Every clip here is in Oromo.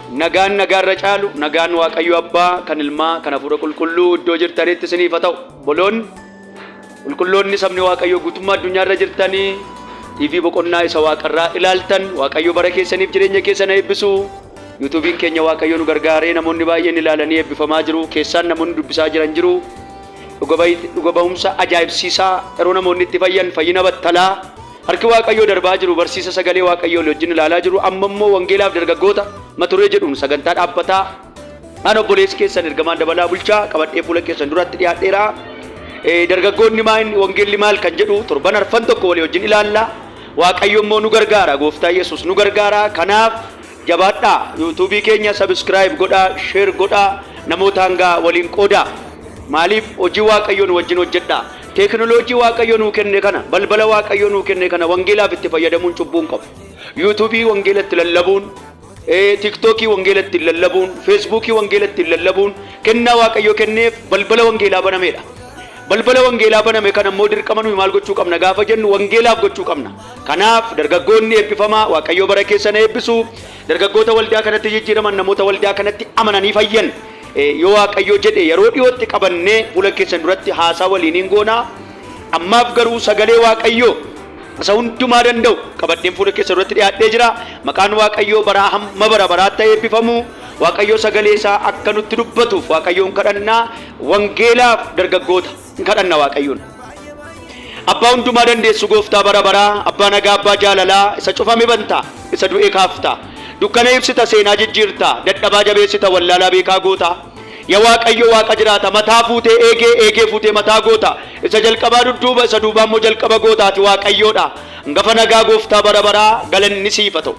Nagaan nagaarra caalu, nagaan Waaqayyo Abbaa, kan Ilmaa, kan Hafuura Qulqulluu iddoo jirtanitti isiniif haa ta'u. Obboloonni, qulqulloonni sabni Waaqayyoo guutummaa addunyaarra jirtanii TV boqonnaa isa waaqarraa ilaaltan Waaqayyo bara keessaniif jireenya keessan haa eebbisu. Yuutuubiin keenya Waaqayyo nu gargaaree namoonni baay'een ilaalanii eebbifamaa jiru. Keessaan namoonni dubbisaa jiran jiru. Dhuga ba'umsa ajaa'ibsiisaa yeroo namoonni itti fayyan fayyina battalaa Harki Waaqayyoo darbaa jiru barsiisa sagalee Waaqayyoo walii wajjin ilaalaa jiru. Amma immoo wangeelaaf dargaggoota mata duree jedhuun sagantaa dhaabbataa an obboleessi keessan ergamaan Dabalaa Bulchaa qabadhee fuula keessan duratti dhiyaadheera. Dargaggoonni maal wangeelli maal kan jedhu torban arfan tokko walii wajjin ilaalla. Waaqayyo immoo nu gargaara. Gooftaa Yesuus nu gargaara. Kanaaf jabaadhaa. Yuutuubii keenya sabiskiraayib godhaa, sheer godhaa, namoota hangaa waliin qoodaa. Maaliif hojii Waaqayyoo nu wajjin hojjedhaa. Teekinooloojii Waaqayyo nuu kenne kana, balbala Waaqayyo nuu kenne kana wangeelaaf itti fayyadamuun cubbuu hin qabu. Yuutuubii wangeela itti lallabuun, Tiiktookii wangeela ittiin lallabuun, Feesbuukii wangeela ittiin lallabuun kennaa Waaqayyo kenneef balbala wangeelaa banameedha. Balbala wangeelaa baname kana immoo dirqama nuyi maal gochuu qabna gaafa jennu wangeelaaf gochuu qabna. Kanaaf dargaggoonni eebbifamaa Waaqayyo bara keessan eebbisu. Dargaggoota waldaa kanatti jijjiiraman namoota waldaa kanatti amananii fayyan yoo Waaqayyo jedhe yeroo dhiyootti qabannee fuula keessan duratti haasaa waliin hin goonaa. Ammaaf garuu sagalee Waaqayyoo isa hundumaa danda'u qabadheen fuula keessan duratti dhiyaadhee jira. Maqaan Waaqayyoo baraa hamma bara baraatti haa eebbifamu. Waaqayyo sagalee isaa akka nutti dubbatuuf Waaqayyoon kadhannaa wangeelaaf dargaggoota hin kadhanna Waaqayyoon. Abbaa hundumaa dandeessu gooftaa bara baraa, abbaa nagaa, abbaa jaalalaa, isa cufame banta, isa du'e kaafta. Dukkana ibsita, seenaa jijjiirta, dadhabaa jabeessita, wallaalaa beekaa goota. Ya Waaqayyo Waaqa jiraata, mataa fuutee eegee, eegee fuutee mataa goota. Isa jalqabaa dudduuba, isa duubaa immoo jalqaba goota, ati Waaqayyoodha. Hangafa nagaa gooftaa bara baraa, galanni siif haa ta'u.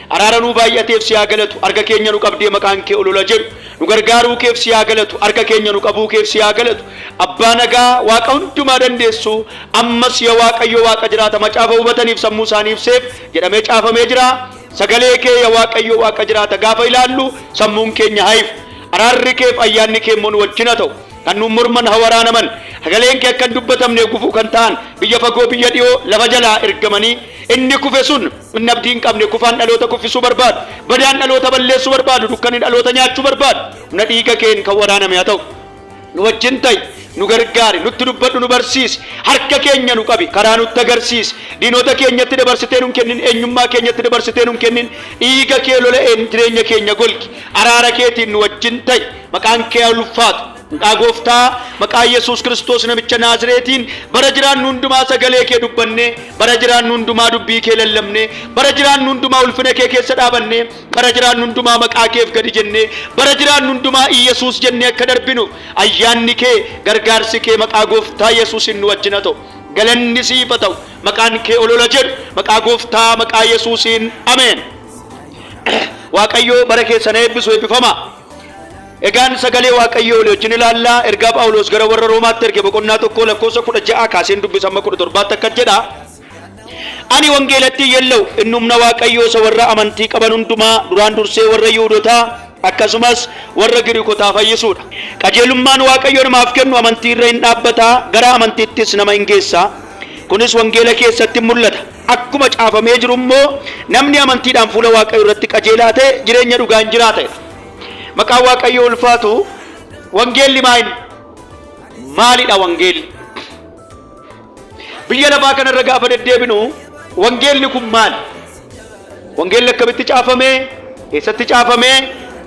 Araara nuu baay'ateef si haa galatu, harka keenya nu qabdee maqaan kee olola jedhu. Nu gargaaruu keef si haa galatu, harka keenya nu qabuu keef si haa galatu. Abbaa nagaa Waaqa hundumaa dandeessu, ammas ya Waaqayyo Waaqa jiraata macaafa hubataniif sammuu isaanii ibseef jedhamee caafamee jira. Sagalee kee ya Waaqayyo Waaqa jiraata gaafa ilaallu sammuun keenya haa ifu. Araarri keef ayyaanni kee immoo nu wajjin haa ta'u. Kan nuun morman haa waraanaman. Sagaleen kee akka hin dubbatamneef gufuu kan ta'an biyya fagoo biyya dhiyoo lafa jalaa ergamanii inni kufe sun inni abdii hin qabne kufaan dhaloota kuffisuu barbaadu badaan dhaloota balleessuu barbaadu dukkanni dhaloota nyaachuu barbaadu humna dhiiga keen kan waraaname haa ta'u. Nu wajjin ta'i, nu gargaari, nutti dubbadhu, nu barsiisi, harka keenya nu qabi, karaa nutti agarsiisi. Diinota keenyatti dabarsitee nun kennin, eenyummaa keenyatti dabarsitee nun kennin. Dhiiga kee lola'een jireenya keenya golgi. Araara keetiin nu wajjin ta'i. Maqaan kee haa ulfaatu. Maqaa Gooftaa, maqaa Yesuus Kiristoos namicha Naazireetiin bara jiraannu hundumaa sagalee kee dubbannee, bara jiraannu hundumaa dubbii kee lallabnee, bara jiraannu hundumaa ulfina kee keessa dhaabannee, bara jiraannu hundumaa maqaa keef gadi jennee, bara jiraannu hundumaa Iyyasuus jennee akka darbinu ayyaanni kee, gargaarsi kee maqaa Gooftaa Yesuusin nu wajjin haa ta'u. Galanni siif haa ta'u. Maqaan kee olola jedhu maqaa Gooftaa maqaa Yesuusiin ameen. Waaqayyo bara keessan eebbisu eebbifamaa. Egaan sagalee Waaqayyoo walii wajjin ilaallaa. Ergaa Phaawulos gara warra Roomaatti erge boqonnaa 1 lakkoofsa 16 kaaseen dubbisa amma 17tti akkas jedha. Ani wangeelatti hin yella'u, inni humna Waaqayyoo isa warra amantii qaban hundumaa duraan dursee warra Yihuudotaa akkasumas warra Giriikotaa fayyisuudha. Qajeelummaan Waaqayyo namaaf kennu amantii irra in dhaabbata, gara amantiittis nama in geessa. Kunis wangeela keessatti in mul'ata. Akkuma caafamee jiru immoo namni amantiidhaan fuula Waaqayyoo irratti qajeelaa ta'e jireenya dhugaa in jiraata jedha. Maqaan Waaqayyoo ulfaatu. Wangeelli maal? Maalidha wangeelli? Biyya lafaa kanarra gaafa deddeebinu wangeelli kun maali? Wangeelli akkamitti caafame? Eessatti caafame?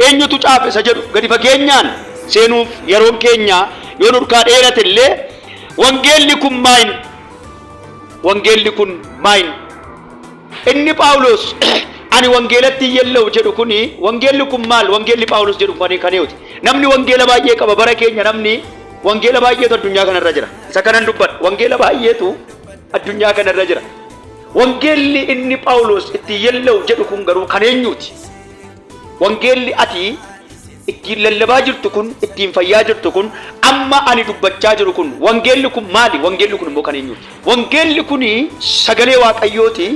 Eenyutu caafe isa jedhu gadi fageenyaan seenuuf yeroon keenya yoo nurkaa dheerate illee wangeelli kun maal? Wangeelli kun maal? Inni Phaawulos ani wangeelatti hin yella'u jedhu kuni wangeelli kun maal? Wangeelli Phaawulos jedhu kan kaneeti. Namni wangeela baay'ee qaba bara keenya namni wangeela baay'eetu addunyaa kanarra jira. Isa kanan dubbadha. Wangeela baay'eetu addunyaa kanarra jira. Wangeelli inni Phaawulos itti yella'u jedhu kun garuu kan eenyuuti? Wangeelli ati ittiin lallabaa jirtu kun, ittiin fayyaa jirtu kun, amma ani dubbachaa jiru kun, wangeelli kun maali? Wangeelli kun immoo kan eenyuuti? Wangeelli kun sagalee Waaqayyooti.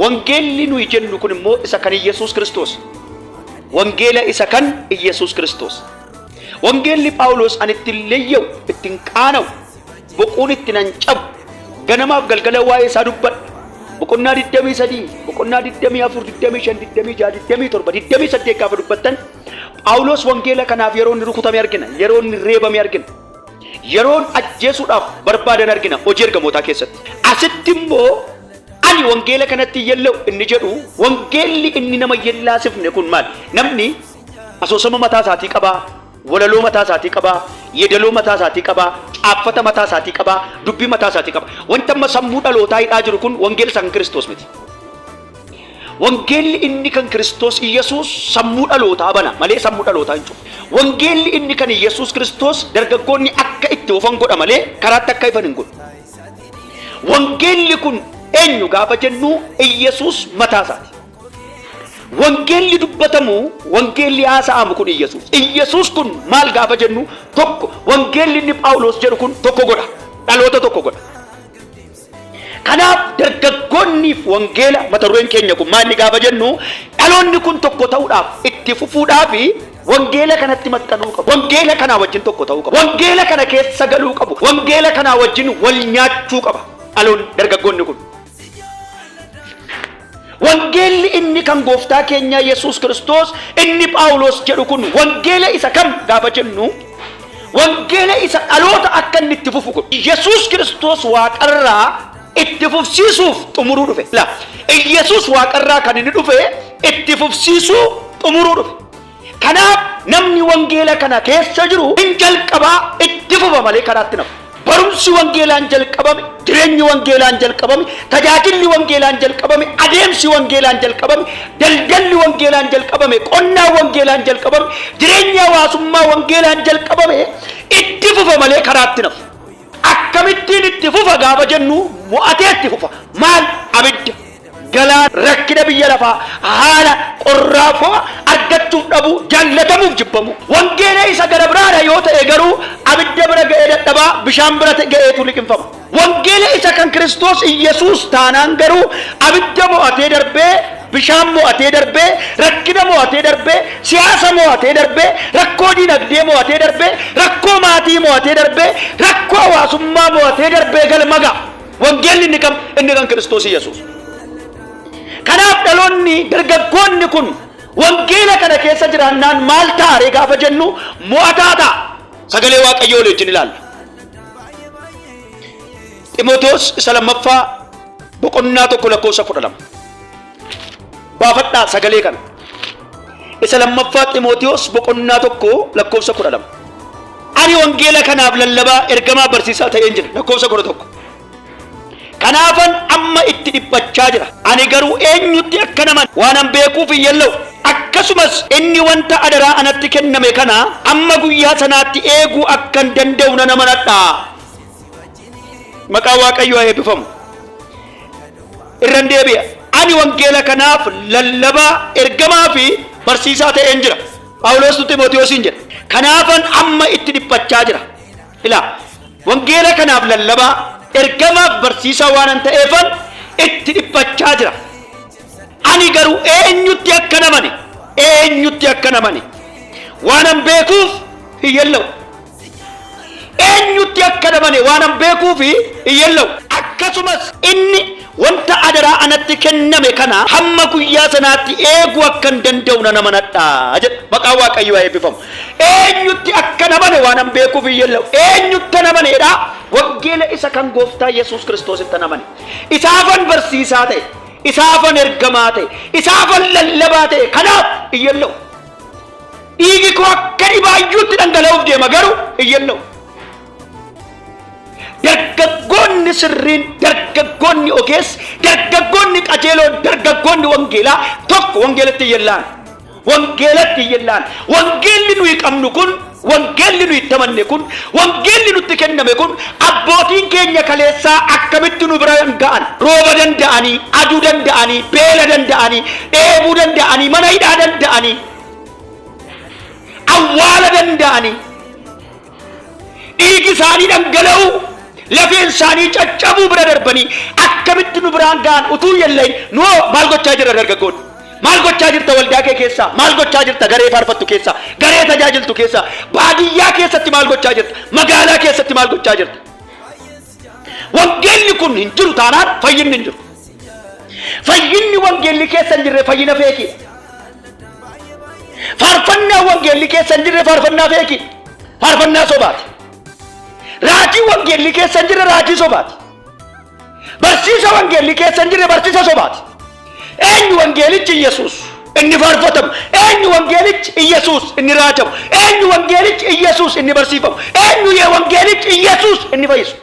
Wangeelli nuyi jennu kun immoo isa kan Iyyasuus Kiristoos. Wangeela isa kan Iyyasuus Kiristoos. Wangeelli Phaawulos ani ittiin leeyya'u, ittiin qaana'u, boquun itti nan cabu, ganamaaf galgala waa'ee isaa dubbadha. Boqonnaa 23, boqonnaa 24, 25, 26, 27, 28 gaafa dubbattan Phaawulos wangeela kanaaf yeroo inni rukutame argina, yeroo inni reebame argina. Yeroon ajjeesuudhaaf barbaadan argina hojii ergamootaa keessatti. Asitti immoo ani wangeela kanatti yella'u inni jedhu wangeelli inni nama yellaasifne kun maali? Namni asoosama mataa isaatii qabaa, walaloo mataa isaatii qabaa, yeedaloo mataa isaatii qabaa, caaffata mataa isaatii qabaa, dubbii mataa isaatii qaba. Wanta amma sammuu dhalootaa hidhaa jiru kun wangeela isa kan Kiristoos miti. Wangeelli inni kan Kiristoos Iyyasuus sammuu dhalootaa bana malee sammuu dhalootaa hin cufu. Wangeelli inni kan Iyyasuus Kiristoos dargaggoonni akka itti ofan godha malee karaatti akka ifan hin godhu. Wangeelli kun eenyu gaafa jennu Iyyasuus mataa isaati. Wangeelli dubbatamu, wangeelli haasa'amu kun Iyyasuus. Iyyasuus kun maal gaafa jennu tokko wangeelli inni Phaawulos jedhu kun tokko godha. Dhaloota tokko godha. Kanaaf dargaggoonniif wangeela mata dureen keenya kun maalli gaafa jennu dhaloonni kun tokko ta'uudhaaf itti fufuudhaaf wangeela kanatti maxxanuu qabu. Wangeela kanaa wajjin tokko ta'uu qabu. Wangeela kana keessa galuu qabu. Wangeela kanaa wajjin wal nyaachuu qaba dhaloonni dargaggoonni kun. Wangeelli inni kan gooftaa keenyaa Yesuus Kiristoos inni Phaawulos jedhu kun wangeela isa kam gaafa jennu wangeela isa dhaloota akka inni itti fufu godhu. Yesuus Kiristoos waaqarraa itti fufsiisuuf xumuruu dhufe. La Yesuus waaqarraa kan inni dhufe itti fufsiisuu xumuruu dhufe. Kanaaf namni wangeela kana keessa jiru hin jalqabaa itti fufa malee karaatti nafu. Barumsi wangeelaan jalqabame, jireenyi wangeelaan jalqabame, tajaajilli wangeelaan jalqabame, adeemsi wangeelaan jalqabame, daldalli wangeelaan jalqabame, qonnaan wangeelaan jalqabame, jireenyi hawaasummaa wangeelaan jalqabame itti fufa malee karaatti nafu. Akkamittiin itti fufa gaafa jennu mo'atee itti fufa. Maal? Abidda, galaana, rakkina biyya lafaa, haala qorraa fo'a argachuuf dhabuu, jaallatamuuf jibbamuu. Wangeela isa gara biraadha yoo ta'e garuu abidda bira ga'ee dadhabaa, bishaan bira ga'eetu liqimfama. Wangeela isa kan Kiristoos Iyyasuus taanaan garuu abidda mo'atee darbee, bishaan mo'atee darbee, rakkina mo'atee darbee, siyaasa mo'atee darbee, rakkoo dinagdee mo'atee darbee, rakkoo maatii mo'atee darbee, rakkoo hawaasummaa mo'atee darbee galma ga'a. Wangeelli inni kam? Inni kan Kiristoos Iyyasuus. Kanaaf dhaloonni dargaggoonni kun wangeela kana keessa jiraannaan maal ta'a ree gaafa jennu mo'ataa ta'a. Sagalee Waaqayyoo walii wajjin ilaalla. Ximootewoos isa lammaffaa boqonnaa 1 lakkoofsa 12. Baafadhaa sagalee kana. Isa lammaffaa Ximootewoos boqonnaa 1 lakkoofsa 12. Ani wangeela kanaaf lallabaa ergamaa barsiisaa ta'een jira lakkoofsa 11. Kanaafan amma itti dhiphachaa jira. Ani garuu eenyutti akka naman waanan beekuuf hin yella'u. Akkasumas inni wanta adaraa anatti kenname kana amma guyyaa sanaatti eeguu akkan danda'u nan amanadha. Maqaan Waaqayyoo haa eebbifamu. Irran deebi'a. Ani wangeela kanaaf lallabaa, ergamaa fi barsiisaa ta'een jira. Phaawulostu Ximootiyoosiin jedha. Kanaafan amma itti dhiphachaa jira. Ilaa, wangeela kanaaf lallabaa, ergamaaf barsiisaa waanan ta'eefan itti dhiphachaa jira. Ani garuu eenyutti akkan amane, eenyutti akkan amane waanan beekuuf hin yella'u. Eenyutti akkan amane waanan beekuuf hin yella'u. Akkasumas inni wanta adaraa anatti kenname kana hamma guyyaa sanaatti eeguu akkan danda'u nan amanadha jedha. Maqaan Waaqayyoo haa eebbifamu. Eenyutti akkan amane waanan beekuuf hin yella'u. Eenyuttan amaneedha? Wangeela isa kan gooftaa Yesuus Kiristoosittan amane. Isaafan barsiisaa ta'e, isaafan ergamaa ta'e, isaafan lallabaa ta'e. Kanaaf hin yella'u. Dhiigi koo akka dhibaayyuutti dhangala'uuf deema garuu hin yella'u. Dargaggoonni sirriin, dargaggoonni ogeessi, dargaggoonni qajeeloon, dargaggoonni wangeelaa tokko wangeelatti hin yella'an. Wangeelatti hin yella'an. Wangeelli nuyi qabnu kun, wangeelli nuyi itti amanne kun, wangeelli nutti kenname kun abbootiin keenya kaleessaa akkamitti nu bira ga'an? Rooba danda'anii, aduu danda'anii, beela danda'anii, dheebuu danda'anii, mana hidhaa danda'anii, awwaala danda'anii, dhiigi isaanii dhangala'uu, lafeen isaanii caccabuu bira darbanii akkamitti nu biraan ga'an utuu hin yellahin nu hoo maal gochaa jirra dargaggoonni? Maal gochaa jirta waldaa kee keessaa? Maal gochaa jirta garee faarfattu keessaa? Garee tajaajiltu keessaa? Baadiyyaa keessatti maal gochaa jirta? Magaalaa keessatti maal gochaa jirta? Wangeelli kun hin jiru taanaan fayyinni hin jiru. Fayyinni wangeelli keessa hin jirre fayyina feekiidha. Faarfannaa wangeelli keessa hin jirre faarfannaa feekiidha. Faarfannaa sobaati. Raajii wangeelli keessa hin jirre raajii sobaati. Barsiisa wangeelli keessa hin jirre barsiisa sobaati. Eenyu wangeelichi Yesuus inni faarfatamu? Eenyu wangeelichi Yesuus inni raajamu? Eenyu wangeelichi Yesuus inni barsiifamu? Eenyu wangeelichi Yesuus inni fayyisu?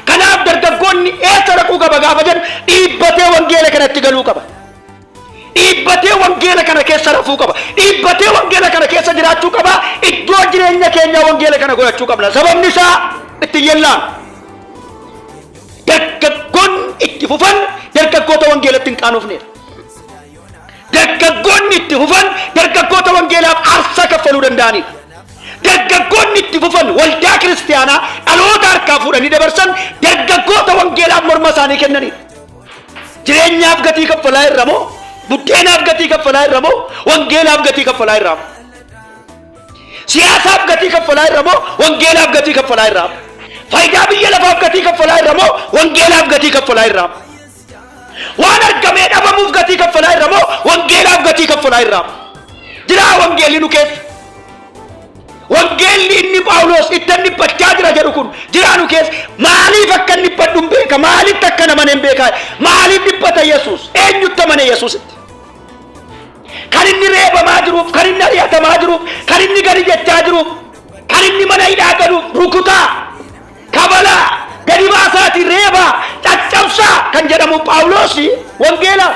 Kanaaf dargaggoonni eessa dhaquu qaba gaafa jedhu dhiibbatee wangeela kanatti galuu qaba. Dhiibbatee wangeela kana keessa rafuu qaba. Dhiibbatee wangeela kana keessa jiraachuu qaba. Iddoo jireenya keenyaa wangeela kana godhachuu qabna. Sababni isaa itti yellaan. Dargaggoonni itti fufan dargaggoota wangeelatti hin qaanofneedha. Dargaggoonni itti fufan dargaggoota wangeelaaf aarsaa kaffaluu danda'anidha. Dargaggoonni itti fufan waldaa kiristiyaanaa dhaloota harkaa fuudhanii dabarsan dargaggoota wangeelaaf morma isaanii kennanidha. Jireenyaaf gatii kaffalaa irra moo? Buddeenaaf gatii kaffalaa irra moo? Wangeelaaf gatii kaffalaa irraa moo? Siyaasaaf gatii kaffalaa irra moo? Wangeelaaf gatii kaffalaa irraa moo? Faayidaa biyya lafaaf gatii kaffalaa irra moo? Wangeelaaf gatii kaffalaa irraa moo? Waan argamee dhabamuuf gatii kaffalaa irra moo? Wangeelaaf gatii kaffalaa irraa moo? Jiraa wangeelli nu keessa. Wangeelli inni Phaawulos itti dhiphachaa jira jedhu kun jiraa nu keessa. Maaliif akka inni dhiphadhu hin beeka? Maalitti akka namane hin beeka? Maaliif dhiphata Yesuus? Eenyutti amane Yesuusitti? Kan inni reebamaa jiruuf, kan inni ari'atamaa jiruuf, kan inni gadi jechaa jiruuf, kan inni mana hidhaa galuuf rukutaa, kabalaa, gadi baasaatii reebaa, caccabsaa kan jedhamu Phaawulos wangeelaaf.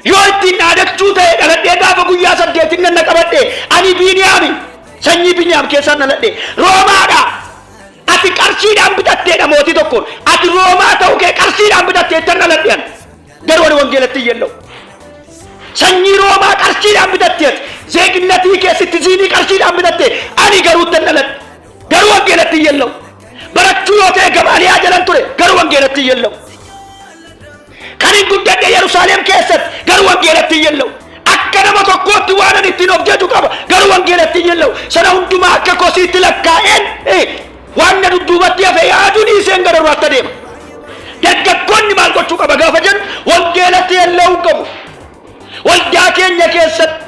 Yoo ittiin dhaadachuu ta'e dhaladhee gaafa guyyaa 8 nan na qabadhe ani Biiniyaami sanyii Biiniyaam keessaan dhaladhe Roomaadha. Ati qarshiidhaan bitatteedha mootii tokkoon. Ati Roomaa ta'uu kee qarshiidhaan bitatteettan dhaladhe ani. Garuu ani wangeelatti hin yella'u. Sanyii Roomaa qarshiidhaan bitatte ati. Zeeginnatii kee sittiziinii qarshiidhaan bitatte ani garuu ittan dhaladhe. Garuu wangeelatti hin yella'u. Barachuu yoo ta'e Gamaaliyaa jalan ture garuu wangeelatti hin yella'u. Kan hin guddadhe Yerusaalem keessatti garuu wangeelatti hin yella'u. Akka nama tokkootti waan ani ittiin of jaju qaba garuu wangeelatti hin yella'u. Sana hundumaa akka kosiitti lakkaa'een waan na dudduubatti hafe yaaduu dhiiseen gara duraatti adeema. Dargaggoonni maal gochuu qaba gaafa jennu wangeelatti yella'uu qabu. Waldaa keenya keessatti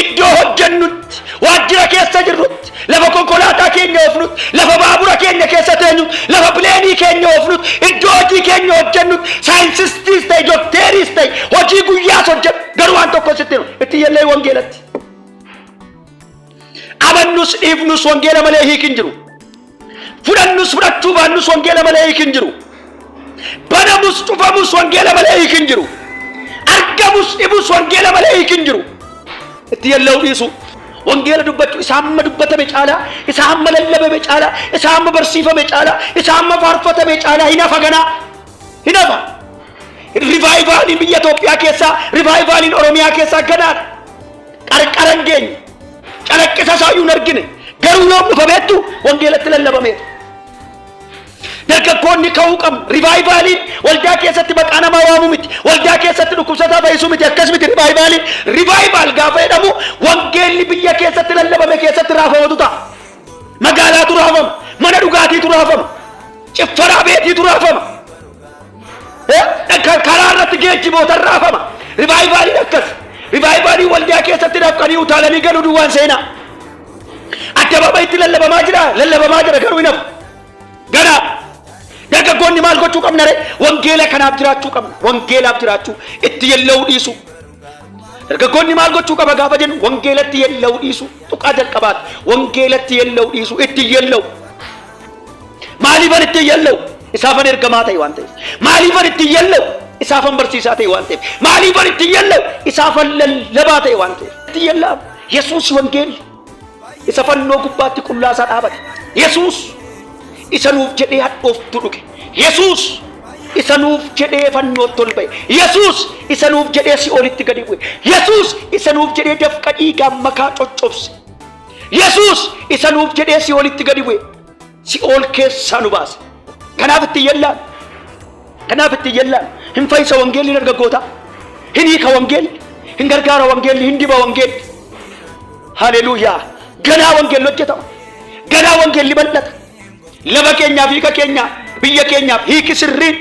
iddoo hojjennutti, waajjira keessa jirrutti, lafa konkolaataa keenya oofnutti, lafa baabura keenya keessa teenyutti, lafa pileenii keenya oofnutti, iddoo hojii keenya hojjennutti, saayinsistiis ta'e, dokteeriis ta'e, hojii guyyaas hojjennu garuu waan tokko sitti himu itti yellee wangeelatti. Amannus dhiifnus wangeela malee hiiki hin jiru. Fudhannus fudhachuu baannus wangeela malee hiiki hin jiru. Banamus cufamus wangeela malee hiiki hin jiru. Argamus dhibus wangeela malee hiiki hin jiru. Itti yella'uu dhiisu. Wangeela dubbachuu isa amma dubbatame caalaa, isa amma lallabame caalaa, isa amma barsiifame caalaa, isa amma faarfatame caalaa hin hafa ganaa. Hin hafa. Rivaayivaaliin biyya Itoophiyaa keessaa, rivaayivaaliin Oromiyaa keessaa ganaadha. Qarqara hin geenye. Calaqqisa isaayyuu hin argine. Garuu yoom dhufa beektu? Wangeelatti lallabameetu. Dargaggoonni ka'uu qabnu. Rivaayivaaliin waldaa keessatti maqaa namaa waamuu miti. Waldaa keessatti dhukkubsataa fayyisuu miti. Akkas miti rivaayivaaliin. Rivaayivaal gaafa jedhamu wangeelli biyya keessatti lallabame keessatti raafamatu ta'a. Magaalaatu raafama. Mana dhugaatiitu raafama. Ciffaraa beetiitu raafama. Karaa irratti geejjiboota raafama. Rivaayivaaliin akkas. Rivaayivaaliin waldaa keessatti dafqanii utaalanii galuu duwwaan seenaa. Addabaabayitti lallabamaa jira, lallabamaa jira garuu hin hafu. Ganaa dargaggoonni maal gochuu qabna ree? Wangeela kanaaf jiraachuu qabna. Wangeelaaf jiraachuu itti yella'uu dhiisuu. Dargaggoonni maal gochuu qaba gaafa jennu wangeelatti yella'uu dhiisuu. Tuqaa jalqabaati. Wangeelatti yella'uu dhiisuu itti yella'u. Maaliifan itti yella'u? Isaafan ergamaa ta'e waan ta'eef. Maaliifan itti yella'u? Isaafan barsiisaa ta'e waan ta'eef. Maaliifan itti yella'u? Isaafan lallabaa ta'e waan ta'eef. Itti yella'amu. Yesuus wangeelli isa fannoo gubbaatti qullaa isaa dhaabate. Yesuus isa nuuf jedhee hadhooftuu dhuge. Yesuus isa nuuf jedhee fannootti ol ba'e. Yesuus isa nuuf jedhee si'oolitti gadi bu'e. Yesuus isa nuuf jedhee dafqa dhiigaan makaa coccobse. Yesuus isa nuuf jedhee si'oolitti gadi bu'e. Si'ool keessaa nu baase. Kanaaf itti yellaan. Kanaaf itti yellaan. Hin fayyisa wangeelli dargaggootaa. Hin hiika wangeelli. Hin gargaara wangeelli. Hin diba wangeelli. Haleluuyaa. Ganaa wangeelli hojjetama. Ganaa wangeelli bal'ata. Lafa keenyaaf hiika keenyaa biyya keenyaaf hiiki sirriin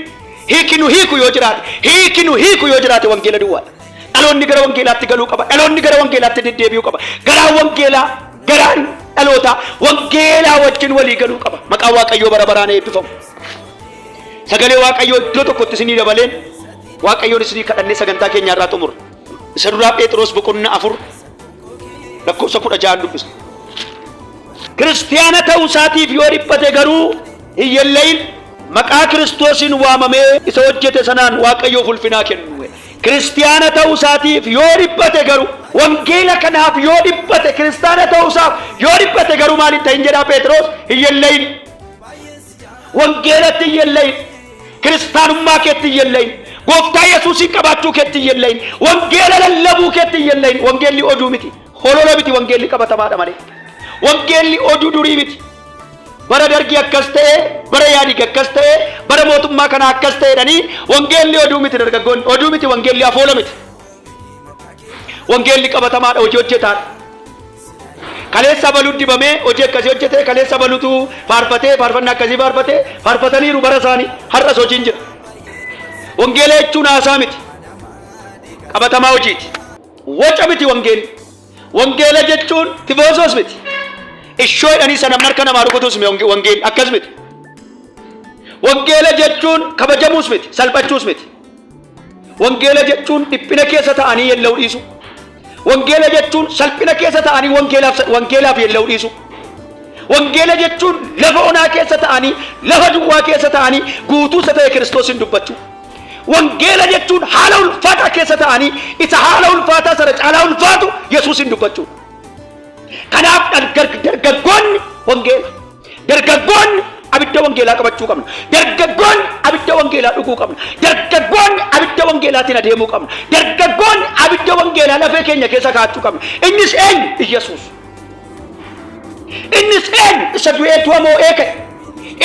Hiiki nu hiiku yoo jiraate, hiiki nu hiiku yoo jiraate wangeela duwwaadha. Dhaloonni gara wangeelaatti galuu qaba. Dhaloonni gara wangeelaatti deddeebi'uu qaba. Garaan wangeelaa, garaan dhalootaa wangeelaa wajjin walii galuu qaba. Maqaan Waaqayyoo bara baraan eebbifamu. Sagalee Waaqayyoo iddoo tokkotti isinii dabaleen Waaqayyoon isinii kadhannee sagantaa keenya irraa xumura. Isa duraa Phexros boqonnaa 4 lakkoofsa 16 dubbisa. Kiristiyaana ta'uu isaatiif yoo dhiphate garuu hin yellayin, maqaa Kiristoosiin waamamee isa hojjete sanaan Waaqayyoof ulfinaa kennu. Kiristiyaana ta'uu isaatiif yoo dhiphate garuu, wangeela kanaaf yoo dhiphate, kiristaana ta'uu isaaf yoo dhiphate garuu maal hin ta'in jedhaa Phexros? Hin yellayin. Wangeelatti hin yellayin. Kiristaanummaa keetti hin yellayin. Gooftaa Yesuusiin qabaachuu keetti hin yellayin. Wangeela lallabuu keetti hin yellayin. Wangeelli oduu miti. Holola miti, wangeelli qabatamaadha malee. Wangeelli oduu durii miti. Bara Dargii akkas ta'e, bara Yaadig akkas ta'e, bara mootummaa kanaa akkas ta'e jedhanii wangeelli oduu miti dargaggoonni. Oduu miti wangeelli, afoola miti. Wangeelli qabatamaadha, hojii hojjetaadha. Kaleessa abaluu dibamee hojii akkasii hojjete, kaleessa abalutu faarfatee faarfannaa akkasii faarfatee faarfataniiru bara isaanii, har'as hojiin jira. Wangeela jechuun haasaa miti. Qabatamaa hojiiti. Waca miti wangeelli. Wangeela jechuun tifoosoos miti. Ishoo jedhanii sana harka namaa rukutus miti wangeelli, akkas miti. Wangeela jechuun kabajamuus miti, salphachuus miti. Wangeela jechuun dhiphina keessa ta'anii yella'uu dhiisu. Wangeela jechuun salphina keessa ta'anii wangeelaaf yella'uu dhiisu. Wangeela jechuun lafa onaa keessa ta'anii, lafa duwwaa keessa ta'anii guutuu isa ta'e Kiristoosiin dubbachuu. Wangeela jechuun haala ulfaataa keessa ta'anii isa haala ulfaataa sana caalaa ulfaatu Yesuusiin dubbachuu. Kanaaf dargaggoonni wangeela. Dargaggoonni abidda wangeelaa qabachuu qabna. Dargaggoonni abidda wangeelaa dhuguu qabna. Dargaggoonni abidda wangeelaatiin adeemuu qabna. Dargaggoonni abidda wangeelaa lafee keenya keessa kaa'achuu qabna. Innis eenyu? Iyyasuus. Innis eenyu? Isa du'ee du'a moo'ee ka'e.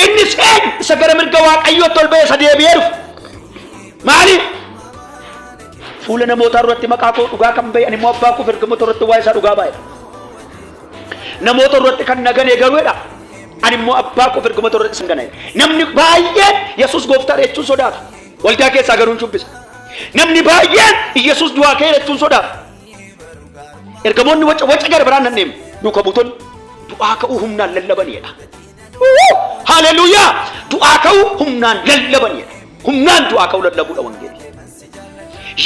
Innis eenyu? Isa gara mirga Waaqayyootti ol ba'e, isa deebi'ee dhufu. Maaliif? Fuula namootaa duratti maqaa koo dhugaa kan ba'e, ani immoo abbaa koo fi ergamoota irratti waa'ee isaa dhugaa ba'a. Namoota irratti kan na gane garuu jedha. Ani immoo abbaa koo fi ergamoota irratti isin gana. Namni baay'een Yesuus gooftaadha jechuun sodaata. Waldaa keessaa garuu hin shubbisa. Namni baay'een Yesuus du'aa ka'eera jechuun sodaata. Ergamoonni waca waca gara biraan nan deemu. Duuka buutonni du'aa ka'uu humnaan lallabanidha. Haleluuyaa! Du'aa ka'uu humnaan lallabanidha. Humnaan du'aa ka'uu lallabuudha wangeelli.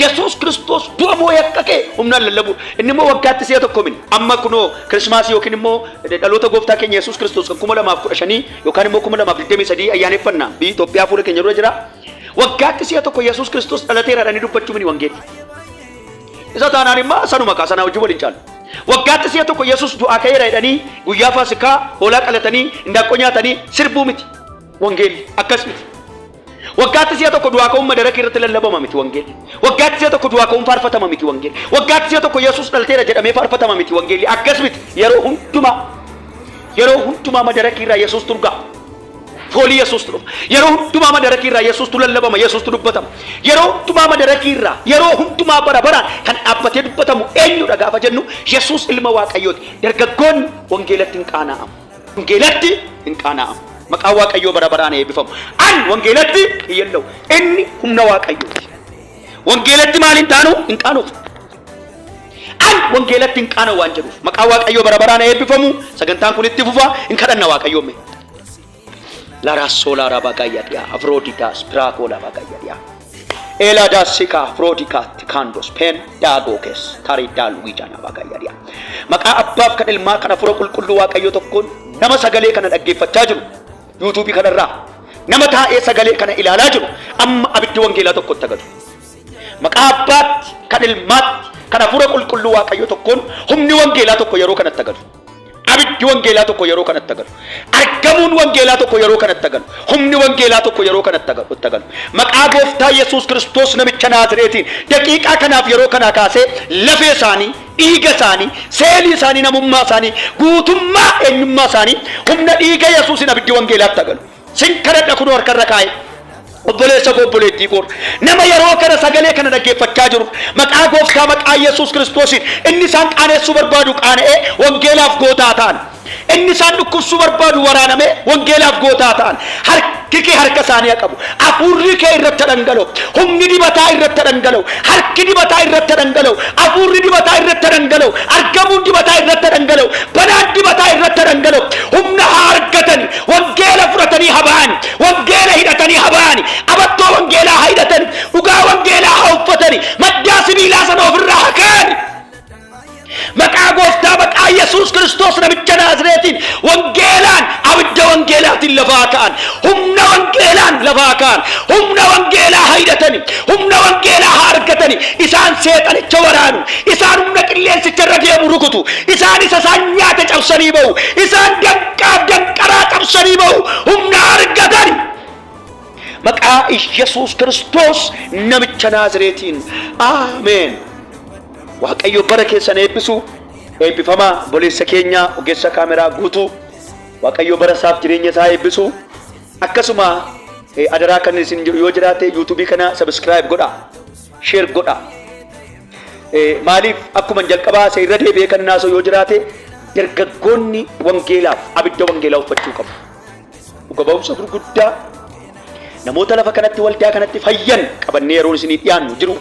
Yesuus Kiristoos du'a moo'ee akka ka'e humnaan lallabuudha. Inni immoo waggaatti si'a tokko mini. Amma kunoo Kirismaasii yookiin immoo dhaloota gooftaa keenya Yesuus Kiristoos kan 2015 yookaan immoo 2023 ayyaaneffanna. Biyyi Itoophiyaa fuula keenya dura jira. Waggaatti si'a tokko Yesuus Kiristoos dhalateera jedhanii dubbachuu mini wangeelli. Isa taanaan immoo sanuma kaa sanaa wajjin wal hin caalu. Waggaatti si'a tokko Yesuus du'aa ka'eera jedhanii guyyaa Faasikaa hoolaa qalatanii indaaqqoo nyaatanii sirbuu miti. Wangeelli akkas miti. Waggaatti si'a tokko du'aa ka'uun madarakii irratti lallabama miti wangeelli. Waggaatti si'a tokko du'aa ka'uun faarfatama miti wangeelli. Waggaatti si'a tokko Yesuus dhalateera jedhamee faarfatama miti wangeelli. Akkas miti. Yeroo hundumaa, yeroo hundumaa madarakii irraa Yesuus turgaa. Foolii Yesuustu dhufa. Yeroo hundumaa madarakii irraa Yesuustu lallabama, Yesuustu dubbatama. Yeroo hundumaa madarakii irraa, yeroo hundumaa bara baraan kan dhaabbatee dubbatamu eenyudha gaafa jennu Yesuus ilma Waaqayyooti. Dargaggoonni wangeelatti hin qaana'amu. Wangeelatti hin qaana'amu. Maqaan Waaqayyoo bara baraan eebbifamu. An wangeelatti hin yella'u. Inni humna Waaqayyooti. Wangeelatti maal hin taanu? Hin qaanuuf. An wangeelatti hin qaana'u waan jedhuuf. Maqaan Waaqayyoo bara baraan eebbifamu. Sagantaan kun itti fufa. Hin kadhanna Waaqayyoon mee. Larassoo laaraa baagaayyaa Afroodidaas piraakoo laa baagaayyaa Eeladaasika Afroodikaa Tikaandos Peen Daagookees Tarii Daaluwiijaanaa baagaayyaa. Maqaa Abbaaf kan Ilmaa kan Hafuura Qulqulluu Waaqayyoo tokkoon, nama sagalee kana dhaggeeffachaa jiru, yuutuubii kanarraa nama taa'ee sagalee kana ilaalaa jiru, amma abiddi wangeelaa tokkotti agadu. Maqaa Abbaatti kan Ilmaatti kan Hafuura Qulqulluu Waaqayyoo tokkoon humni wangeelaa tokko yeroo kanatti agalu. Abiddi wangeelaa tokko yeroo kanatti agalu. Argamuun wangeelaa tokko yeroo kanatti agalu. Humni wangeelaa tokko yeroo kanatti agalu. Maqaa Gooftaa Yesuus Kiristoos namicha Naazireetiin daqiiqaa kanaaf yeroo kanaa kaasee lafee isaanii, dhiiga isaanii, seelii isaanii, namummaa isaanii, guutummaa eenyummaa isaanii humna dhiiga Yesuusiin abiddi wangeelaatti agalu. Sin kadhadha kunoo harkarra kaa'e. Obboleessa koo, obboleettii koo, nama yeroo kana sagalee kana dhaggeeffachaa jiru, maqaa Gooftaa maqaa Yesuus Kiristoosiin inni isaan qaanessuu barbaadu qaana'ee wangeelaaf gootaa ta'an. Inni isaan dhukkubsuu barbaadu waraanamee wangeelaaf gootaa ta'an. Harki kee harka isaanii haa qabu. Hafuurri kee irratti haa dhangala'u. Humni dibataa irratti haa dhangala'u. Harki dibataa irratti haa dhangala'u. Hafuurri dibataa irratti haa dhangala'u. Argamuun dibataa irratti haa dhangala'u. Balaan dibataa irratti haa dhangala'u. Humna haa argatani. Wangeela fudhatanii haa ba'ani. Wangeela hidhatanii haa ba'ani. Abattoo wangeelaa haa hidhatani. Dhugaa wangeelaa haa uffatani. Maddaa sibiilaa sana ofirraa haa kaa'ani. Maqaa gooftaa maqaa Yesuus Kiristoos namicha Naazreetiin wangeelaan abidda wangeelaatiin lafaa ka'an. Humna wangeelaan lafaa ka'an. Humna wangeelaa haa hidhatani. Humna wangeelaa haa argatani. Isaan seexanicha waraanu. Isaan humna qilleensicha irra deemu rukutu. Isaan isa isaan nyaate cabsanii ba'u. Isaan danqaaf danqaraa cabsanii ba'u. Humna argatani. Maqaa Yesuus Kiristoos namicha Naazreetiin. Ameen. Waaqayyo bara keessan eebbisu. Eebbifamaa obboleessa keenya ogeessa kaameraa guutuu. Waaqayyo bara isaaf jireenya isaa eebbisu. Akkasuma adaraa kan isin jedhu yoo jiraate yuutuubii kana subscribe godha. Share godha. Maaliif akkuma jalqabaa isa irra deebi'ee kan naasoo yoo jiraate dargaggoonni wangeelaaf abidda wangeelaa uffachuu qabu. Dhuga ba'umsa gurguddaa namoota lafa kanatti waldaa kanatti fayyan qabannee yeroon isinii dhiyaannu jiru.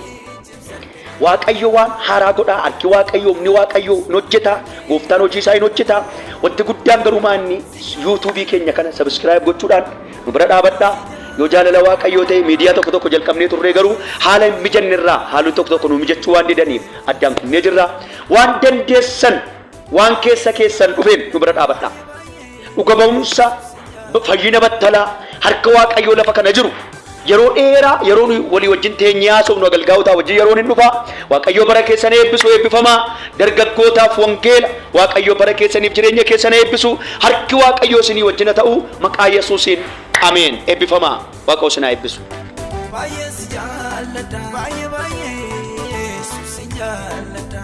Waaqayyo waan haaraa godhaa, harki Waaqayyo, humni Waaqayyo hin hojjeta, gooftaan hojii isaa hin hojjeta. Wanti guddaan garuu maanni yuutuubii keenya kana subscribe gochuudhaan nu bira dhaabadhaa. Yoo jaalala Waaqayyoo ta'e miidiyaa tokko tokko jalqabnee turree garuu haala hin mijanne irraa haalonni tokko tokko nu mijachuu waan didaniif addaan kunnee jirra. Waan dandeessan waan keessa keessan dhufeen nu bira dhaabadhaa. Dhuga ba'umsa fayyina battalaa harka Waaqayyoo lafa kana jiru yeroo dheeraa yeroo nuyi walii wajjin teenyee haasofnu agalgaa'otaa wajjin yeroon hin dhufa. Waaqayyoo bara keessan eebbisu. Eebbifamaa. Dargaggootaaf wangeela. Waaqayyoo bara keessaniif jireenya keessan eebbisu. Harki Waaqayyoo isinii wajjin haa ta'u maqaa Yesuusiin. Ameen. Eebbifamaa. Waaqa isin haa eebbisu. Baay'ee si jaalladha. Baay'ee baay'ee si jaalladha.